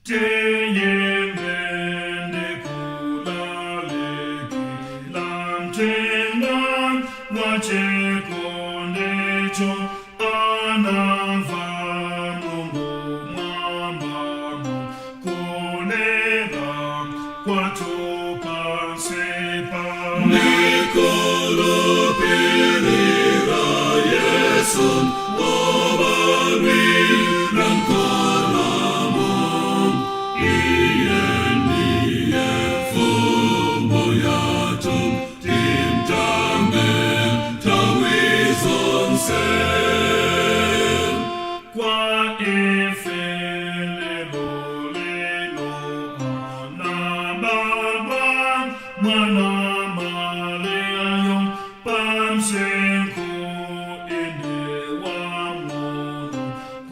Tiyimbe ndikulalikila mthenga wachikondicho anamva Mulungu mwambamo kulira kwathu pansi pano. Ndikhulupirira Yesu obadwira m'kholamo iye ndiye mfumu yathu timtame nthawi zonse. Kwa ife lero lino anabadwa mwana Mariayo pamsinkhu inde wamng'ono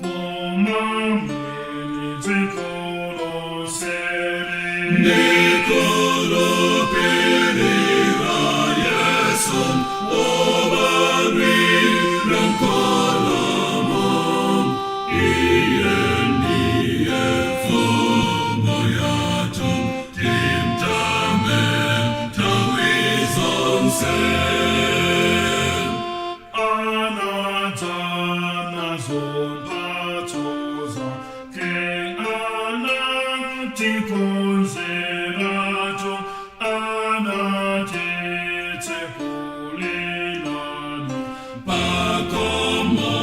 koma mwini dziko lonseli. Ndikhulupirira Yesu obadwira m'kholamo iye ndiye mfumu yathu timtame nthawi zonse. Anadza nazo mphatso zake anatikonzeratu anatitsekulilani Pakhomo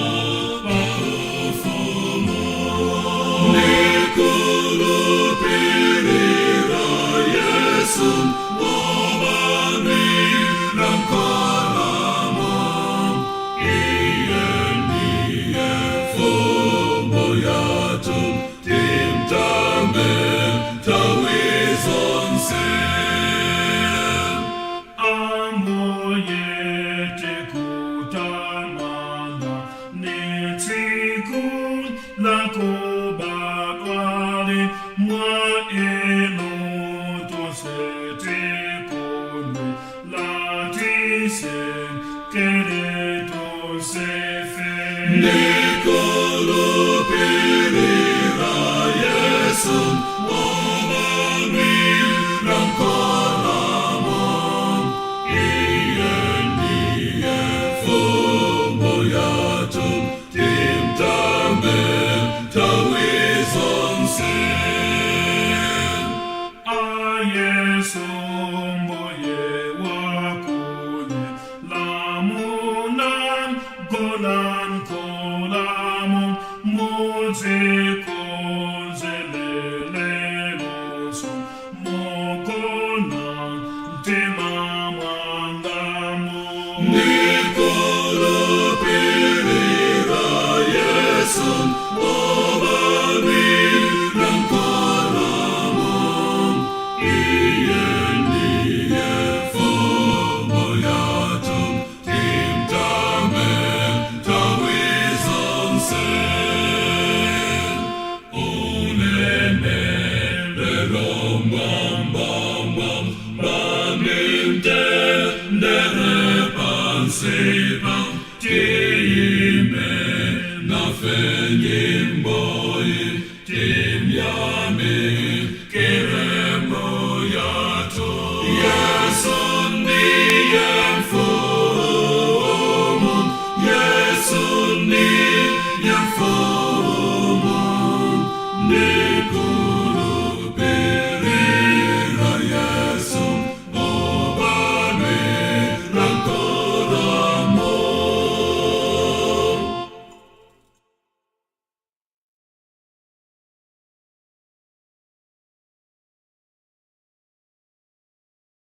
pa ufumu. Ndikhulupirira Yesu obadwira m'kholamo iye ndiye mfumu yathu timtame nthawi zonse. Ambuye tikutamanda ndi tsiku lakubadwali mwa inu tonse tikondwe latisekere tonsefe. Ndikhulupirira Yesu obadwira m'kholamo iye ndiye mfumu yathu timtame nthawi zonse. A Yesu mbuye wakunye lamuna gonan kolamu mudzikonda.